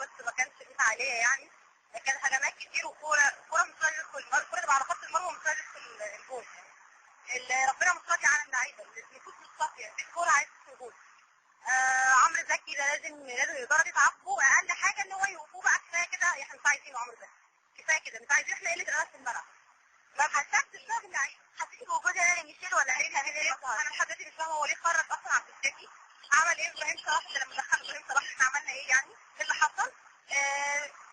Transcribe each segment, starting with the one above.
بس ما كانش فيه فعالية يعني. كان هجمات كتير وكوره كورة مش راضية تدخل، الكورة تبقى على خط المرمى مش راضية تدخل الجول. اللي ربنا مش راضي على اللعيبة، النفوس مش صافية، الكورة عايزه تدخل جول. عمرو زكي ده لازم الادارة دي تعاقبه، اقل حاجة ان هو يوقفوه بقى، كفاية كده احنا مش عايزينه عمرو زكي، كفاية كده مش عايزين احنا قلة الادارة في الملعب. ما حسيتش شغل اللعيبة. حسيتي بوجود هاني ميشيل ولا ايه؟ انا لحد دلوقتي مش فاهمه هو ليه خرج اصلا عبد الشافي؟ عمل ايه ابراهيم صلاح ده لما دخل ابراهيم صلاح احنا عملنا ايه يعني؟ ايه اللي حصل؟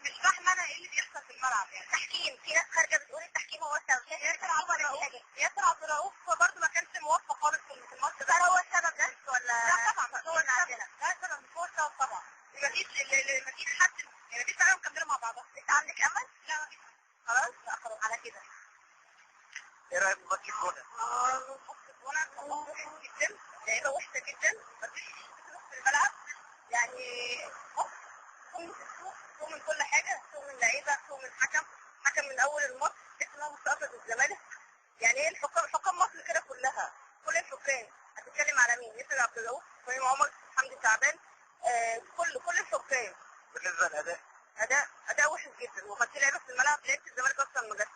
مش فاهمه انا ايه اللي بيحصل في الملعب يعني. تحكيم، في ناس خارجه بتقول التحكيم هو السبب. ياسر عبد الرؤوف برضه ما كانش موفق خالص في الماتش ده. هل هو السبب ده ولا؟ لا طبعا مش هو السبب، لا طبعا مش هو السبب طبعا. مفيش حد يعني، مفيش لعيبة مكملة مع بعضها. لسه عندك امل؟ لا مفيش، خلاص لا خلاص على كده. ايه رايك في ماتش الجونه؟ ماتش الجونه كان وحش جدا، لعيبة وحشة جدا، مفيش في الملعب يعني. سوء من كل حاجة، سوء من اللعيبة، سوء من الحكم، حكم من اول الماتش تحس ان هو مستقصد الزمالك. يعني ايه الحكام؟ حكام مصر كده كلها، كل الحكام. هتتكلم على مين؟ ياسر عبد الرؤوف، ابراهيم عمر، حمدي شعبان، كل الحكام. بالنسبة للاداء، اداء وحش جدا، وما فيش لعيبة في الملعب، لعيبة الزمالك اصلا ما جاتش.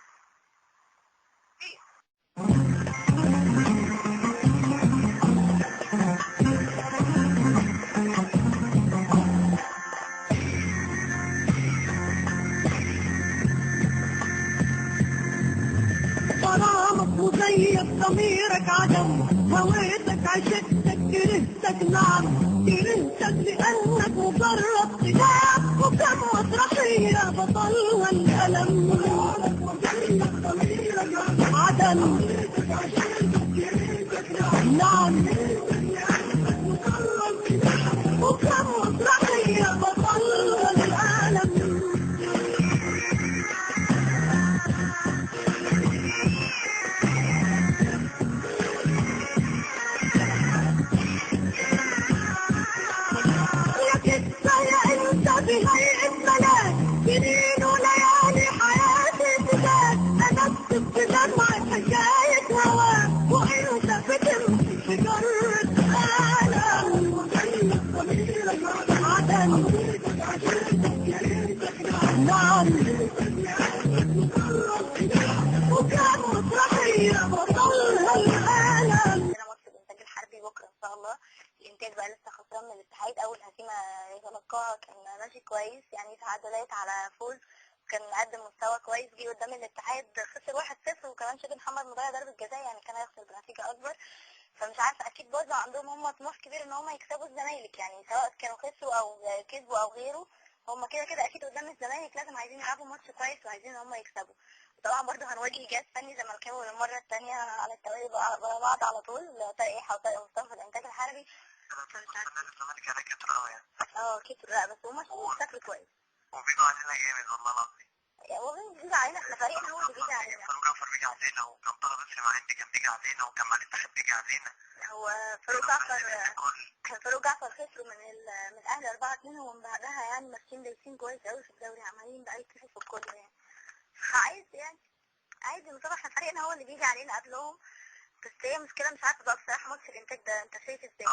مزيف ضميرك عدم، هويتك عشقتك كرهتك، نعم كرهتك لأنك مجرد خداع، وكم مسرحية بطلها الألم. عدم، نعم، وكم مسرحية بطلها الألم. بهيئة ملاك سنين وليالي حياتي فداك، أنا أكتب في دمعة حكاية هواك، وأنت بتمشي في جرة ألم. عدم، نعم، وكان مسرحية بطلها الألم. ماتش الإنتاج الحربي بكرة إن شاء الله. الإنتاج بقى لسه خسران من الاتحاد، أول هزيمة يتلقاها، كان ماشي كويس يعني، تعادلات على فوز، كان مقدم مستوى كويس، جه قدام الاتحاد خسر 1-0، وكمان شادي محمد مضيع ضربة جزاء، يعني كان هيخسر بنتيجة أكبر. فمش عارفة، أكيد برضه عندهم هم طموح كبير إن هم يكسبوا الزمالك، يعني سواء كانوا خسروا أو كسبوا أو غيره، هم كده كده أكيد قدام الزمالك لازم عايزين يلعبوا ماتش كويس وعايزين إن هم يكسبوا. طبعا برضه هنواجه جهاز فني زملكاوي للمرة الثانية على التوالي بعض على طول، طارق يحيى وطارق مصطفى الإنتاج الحربي. الزمالك على كتر قوي يعني. كتر، لا بس هما شكله كويس. وبيجوا علينا جامد والله العظيم. هو بيجي علينا، احنا فريقنا هو اللي بيجي علينا. فاروق جعفر بيجي علينا، وكان طه بصري مع عندي كان بيجي علينا، وكان مع الاتحاد بيجي علينا. هو فاروق جعفر خسروا من الاهلي 4-2، ومن بعدها يعني ماشيين دايسين كويس قوي في الدوري، عمالين بقى يكسبوا في الكل يعني. عايز يعني عايز طبعا احنا فريقنا هو اللي بيجي علينا قبلهم، بس هي مشكلة مش عارفة بقى بصراحة ماتش الإنتاج ده أنت شايف إزاي؟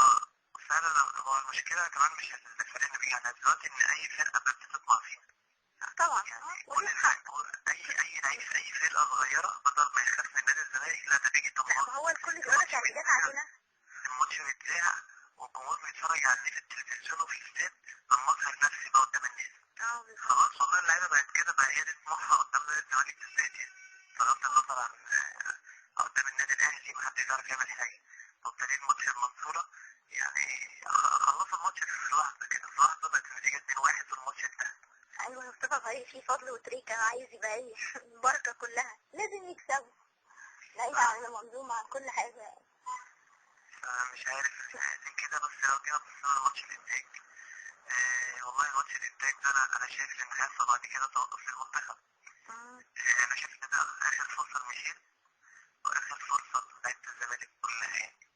فعلا هو المشكلة كمان مش الفريق اللي بيجي علينا دلوقتي، إن أي فرقة بقت بتطمع فينا. طبعا يعني أي لعيب في أي فرقة صغيرة بدل ما يخاف من نادي الزمالك، لا ده بيجي طمعان. ما هو الكل بيقول لك يعني جت علينا. الماتش بيتذاع والجمهور بيتفرج على اللي في التلفزيون وفي الاستاد، المظهر نفسي بقى قدام الناس. خلاص والله اللعيبة بقت كده، بقى هي دي طموحها قدام نادي الزمالك بالذات يعني. بغض النظر عن قدام النادي الأهلي محدش بيعرف يعمل حاجة. وابتديت ماتش المنصورة يعني خلصوا الماتش في لحظة كده، في لحظة بقت النتيجة 2-1 والماتش انتهى. أيوه مصطفى فريق فيه فضل وتريكة، عايز يبقى ايه البركة كلها، لازم يكسبوا بعيد عن المنظومة عن كل حاجة. مش عارف عايزين كده، بس لو جينا بصينا لماتش الإنتاج، والله ماتش الإنتاج ده أنا شايف إن هيحصل بعد كده توقف للمنتخب. أنا شايف إن ده آخر فرصة لميشيل وآخر فرصة لعيبة الزمالك كلها يعني،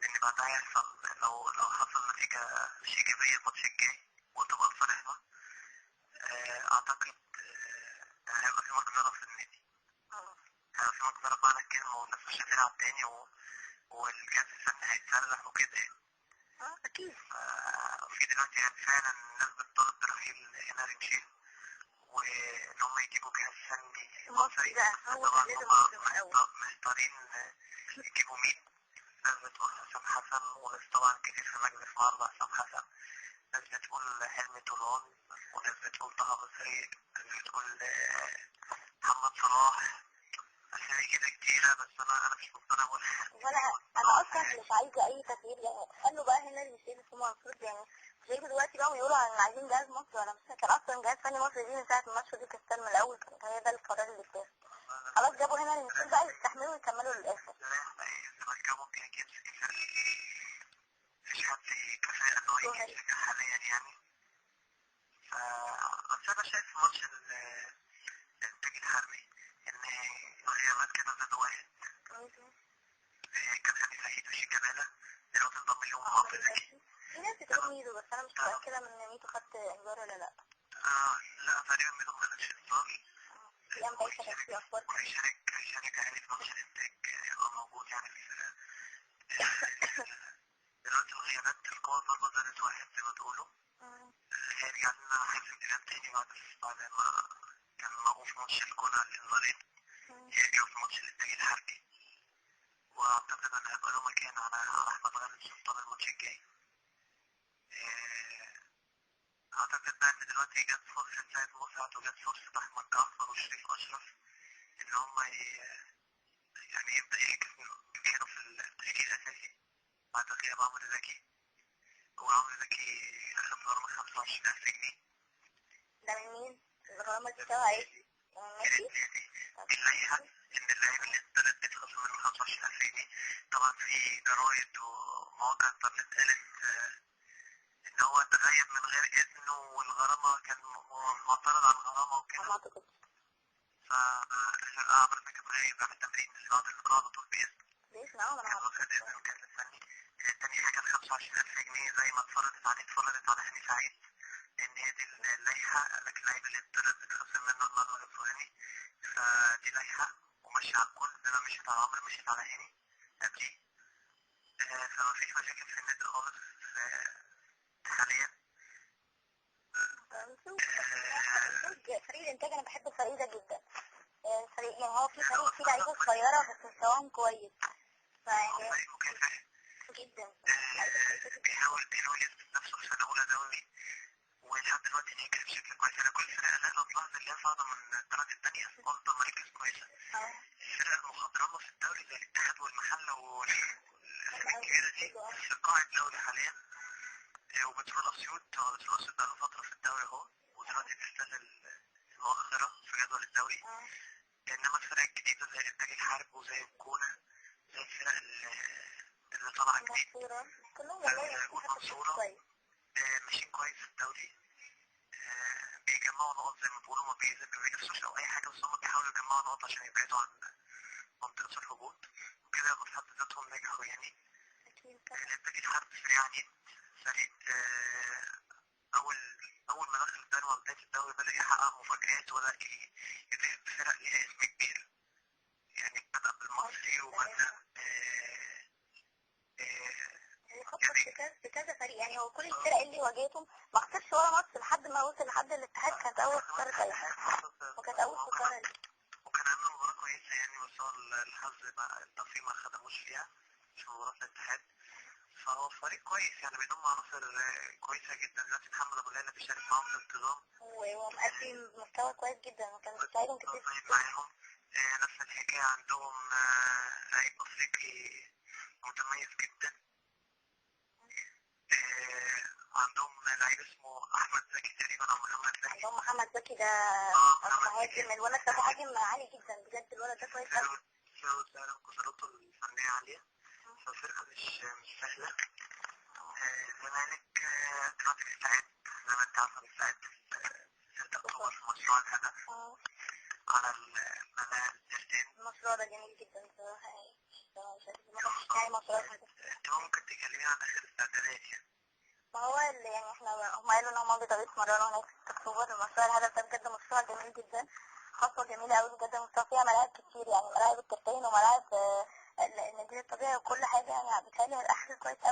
لأن بعدها هيحصل لو حصل نتيجة مش إيجابية الماتش الجاي وتبقى لصالحنا، أعتقد هيبقى في مجزرة في النادي. هيبقى في مجزرة بمعنى الكلمة، والناس مش هتلعب تاني والجهاز الفني هيتسرح وكده يعني. اكيد. في دلوقتي يعني فعلا الناس بتطالب برحيل رحيل هنري ميشيل وان هم يجيبوا جهاز فني مصري بقى، هو طبعا كان لازم هم مصري من الأول. محتارين يجيبوا مين. ناس بتقول حسام حسن، وناس طبعا كتير في مجلس معارضة حسام حسن، ناس بتقول حلمي طولان، وناس بتقول طه بصري، ناس بتقول محمد صلاح، أسامي كده كتيرة، بس أنا مش مقتنع ولا ولا انا اصلا مش عايزه اي تغيير يعني، خلوا بقى هنا المشيل في المفروض يعني مش هيجوا دلوقتي بقى ويقولوا عن عايزين جهاز مصري ولا مش. كان اصلا جهاز فني مصري دي من ساعة ما ماتش دي كاستال من الاول، كان هي ده القرار اللي اتاخد. خلاص جابوا هنا المشيل بقى يستحملوا ويكملوا للاخر. أي زملكاوي ممكن يمسك الفرقة، مفيش حد كفاءة إن هو يجي يمسكها حاليا يعني. بس أنا شايف في ماتش الإنتاج الحربي إن الغيابات كده زاد واحد، كان هاني سعيد وشيكابالا، دلوقتي انضم ليهم عمرو زكي. في ناس بتقول ميدو، بس انا مش متاكدة من ميدو خدت انذار ولا لا. لا تقريبا ميدو ما خدش انذار. في انباء كانت في اخبار هيشارك يعني في ماتش الإنتاج، هيبقى موجود يعني في الفرقة. دلوقتي الغيابات القوة الضربة زادت واحد زي ما تقولوا. هيرجع لنا حازم إمام تاني بعد ما كان موقوف ماتش الجونة الإنذارين، هيرجعوا في ماتش الإنتاج الحربي، وأعتقد إن هيبقى له مكان على أحمد غانم سلطان الماتش الجاي. أعتقد بقى إن دلوقتي جت فرصة سيد مسعد وجت فرصة أحمد جعفر وشريف أشرف إن هما يعني يبدأ يحجز مكانه في التشكيل الأساسي بعد غياب عمرو زكي. وعمرو زكي أخد غرامة 25,000 جنيه. ده من مين؟ الغرامة دي تبع ايه؟ ماشي؟ اللائحة إن اللاعب اللي اتطرد بيتخصم منه 25,000 جنيه. طبعا في جرايد ومواقع انترنت قالت إن هو اتغيب من غير إذنه، والغرامة كان معترض على الغرامة وكده. ما أعتقدش. فعمرو زكي اتغيب عن التمرين اللي بعد اللقاء على طول بإذن. بإذن اه، ما أنا كان عارفة. واخد إذن من الجهاز الفني. تاني حاجة ال 25,000 جنيه زي ما اتفرضت عليه اتفرضت على هاني سعيد، لأن هي دي اللائحة، قال لك اللعيب اللي اتطرد بيتخصم منه المبلغ الفلاني، فدي لائحة وماشية على الكل زي ما مشيت على عمرو مشيت على هاني قبليه. فمفيش مشاكل في النادي خالص حاليا. نشوف فريق الإنتاج، أنا بحب الفريق ده جدا. فريق يعني هو في فريق فيه لعيبة صغيرة بس مستواهم كويس، فيعني فريق مكافح جدا. لعيبة كويسة جدا. بيحاول يثبت نفسه في سنة أولى دوري، ولحد دلوقتي ناجح بشكل كويس. أنا كل فرقة لا لو تلاحظ اللي هي صاعدة من الدرجة الثانية أفضل مراكز كويسة. الفرق المخضرمة في الدوري زي الاتحاد والمحلة والأسامي الكبيرة دي في قاع الدوري حاليا. وبترول أسيوط، بترول أسيوط بقاله فترة في الدوري أهو، ودلوقتي بيستنى المؤخرة في جدول الدوري. إنما الفرق الجديدة زي الإنتاج الحرب وزي الجونة، زي الفرق اللي طالعة جديد المنصورة كلهم والله ماشيين حتى بشكل والمنصورة كويس. ماشيين كويس في الدوري، بيجمعوا نقط زي ما بيقولوا، ما بينافسوش أو أي حاجة، بس هم بيحاولوا يجمعوا نقط عشان يبعدوا عن منطقة الهبوط وكده، يبقوا في حد ذاتهم نجحوا يعني. أكيد طبعا. الإنتاج الحرب فريق عنيد، فريق أول ما دخل الدوري مع بداية الدوري بدأ يحقق مفاجآت، وبدأ يضيف فرق ليها اسم كبير يعني. بدأ بالمصري وبدأ وخطط في كذا فريق يعني، هو كل الفرق اللي واجهتهم ما خسرش ولا ماتش لحد ما وصل لحد الاتحاد، كانت أول خسارة ليه وكانت أول خسارة ليه. وكان عامل مباراة كويسة يعني، بس هو الحظ التوفيق ما خدموش فيها في مباراة الاتحاد. فهو فريق كويس يعني، بيضم عناصر كويسة جدا. دلوقتي محمد أبو ليلى بيشارك معاهم في انتظام، ومقدم مستوى كويس جدا وكان بيساعدهم كتير. طيب معاهم نفس الحكاية عندهم لعيب أفريقي متميز جدا. عندهم لعيب اسمه أحمد زكي تقريبا أو محمد زكي. عندهم محمد زكي ده مهاجم، الولد ده مهاجم عالي جدا بجد، الولد ده كويس قوي. فعلا قدراته الفنية عالية، فالفرقة مش سهلة. الزمالك دلوقتي بيستعد زي ما انت عارفة، بيستعد في 6 أكتوبر في مشروع الهدف على الملاعب الترتين. المشروع ده جميل جدا بصراحة يعني، يعني مشروع الهدف. انت ممكن تكلميني عن آخر استعدادات يعني؟ ما هو اللي يعني احنا هم قالوا ان هم بيقدروا يتمرنوا هناك في 6 اكتوبر. مشروع الهدف ده بجد مشروع جميل جدا، خطوة جميلة قوي بجد، مستوى فيها ملاعب كتير يعني، ملاعب الترتين وملاعب النجيل الطبيعي وكل حاجة يعني، بيتهيألي هيبقى حاجة كويسة.